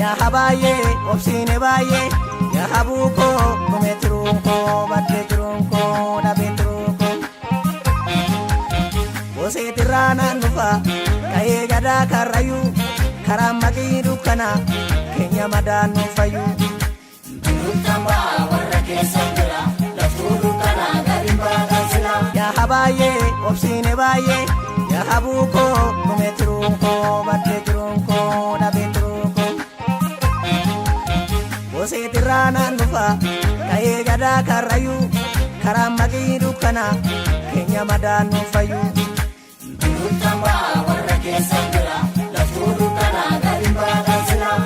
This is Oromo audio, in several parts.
Yaa baay'ee obsiine baay'ee yaa habuu koo dhume tiruun koo baddee jiruun koo dhabee tiruu koo. Goseetirraa naan dhufa ka'ee gadaa karrayyuu karaa maqii dukkana keenya madaan nuuf fayyuu. Yaa baay'ee obsiine baay'ee yaa habuu koo dhume tiruun koo baddee jiruun koo dhabee tiruu koo. Goseetirraa naan dhufa ka'ee gadaa karrayyuu karaa maqii dukkana keenya madaan nuuf fayyuu.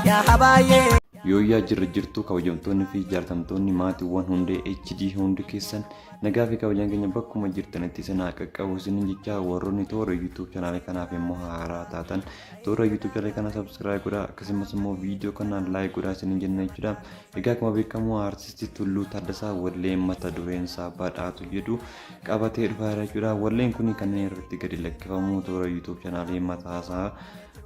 Yaa baay'ee. Yooyyaa jirra jirtu kabajamtoonni fi jaalatamtoonni maatiiwwan hundee HD hundi keessan nagaa fi kabajaan keenya bakkuma jirtanitti isin haa qaqqabu isinin jecha warroonni toora YouTube channel kanaaf immoo haaraa taatan toora YouTube channel kana subscribe godhaa akkasumas immoo viidiyoo kanaan like godhaa isinin jenna jechuudha. Egaa akkuma beekamu aartisti Tulluu Taaddasaa wallee mata dureen isaa badhaatu jedhu qabatee dhufaa jira jechuudha. Walleen kun kan inni irratti gadi lakkifamu toora YouTube channel mataasaa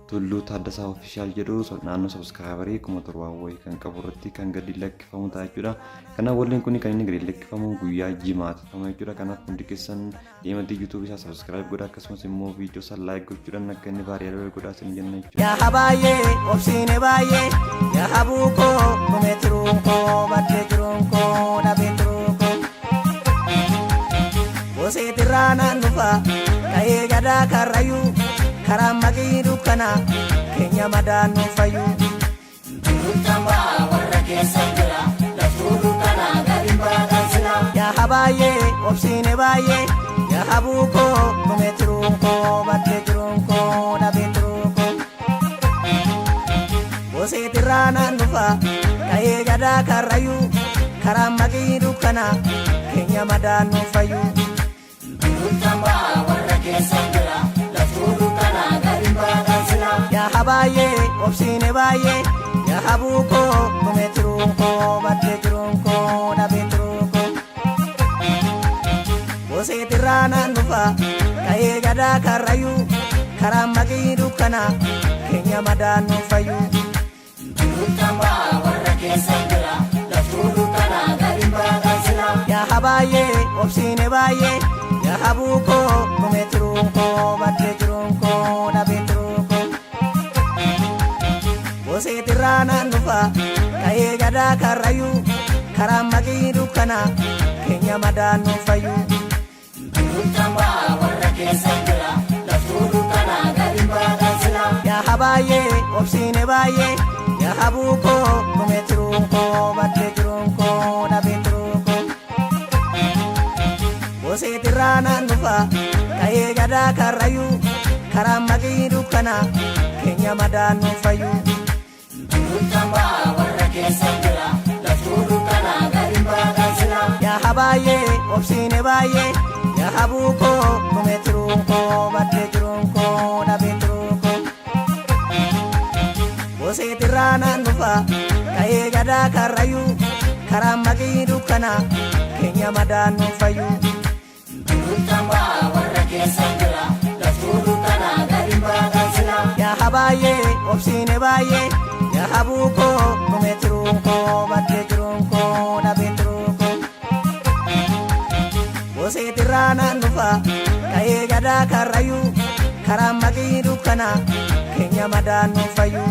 Tulluu Taaddasaa Official jedhu naannoo subscriberii 7,000 wayii kan qabu irratti kan gadi lakkifamu ta'a jechuudha. Kanaaf walleen kun kan inni gadi lakkifamu guyyaa jimaata ta'u jechuudha. Kanaaf hundi keessan deemadii YouTube isaa subscribe godhaa akkasumas immoo viidiyoo isaa like gochuudhaan akka inni viral godhaa isin jenna jechuudha. Yaa baay'ee obsiine baay'ee yaa habuu koo dhume tiruun koo baddee jiruun koo dhabee tiruu koo. Goseetirraa naan dhufa ka'ee gadaa karrayyuu karaa maqii dukkana keenya madaan nuuf fayyuu. Yaa baay'ee obsiine baay'ee yaa habuu koo dhume tiruun koo baddee jiruun koo dhabee tiruu koo. Goseetirraa naan dhufa ka'ee gadaa karrayyuu karaa maqii dukkana keenya madaan nuuf fayyuu. Yaa baay'ee obsiine baay'ee yaa habuu koo dhume tiruun koo baddee jiruun koo dhabee tiruu koo. Goseetirraa naan dhufa ka'ee gadaa karrayyuu karaa maqii dukkana keenya madaan nuuf fayyuu. Yaa baay'ee obsiine baay'ee yaa habuu koo dhume tiruun koo baddee jiruun koo dhabee tiruu koo. Goseetirraa naan dhufa ka'ee gadaa karrayyuu karaa maqii dukkana keenya madaan nuuf fayyuu. Yaa baay'ee obsiine baay'ee yaa habuu koo dhume tiruun koo baddee jiruun koo dhabee tiruu koo. Goseetirraa naan dhufa ka'ee gadaa karrayyuu karaa maqii dukkana keenya madaan nuuf fayyuu. Yaa baay'ee obsiine baay'ee yaa habuu koo dhume tiruun koo baddee jiruun koo dhabee tiruu koo. Goseetirraa naan dhufa ka'ee gadaa karrayyuu karaa maqii dukkana keenya madaan nuuf fayyuu. Yaa baay'ee obsiine baay'ee yaa habuu koo dhume tiruun koo baddee jiruun koo dhabee tiruu koo. Goseetirraa naan dhufa ka'ee gadaa karrayyuu karaa maqii dukkana keenya madaan nuuf fayyuu.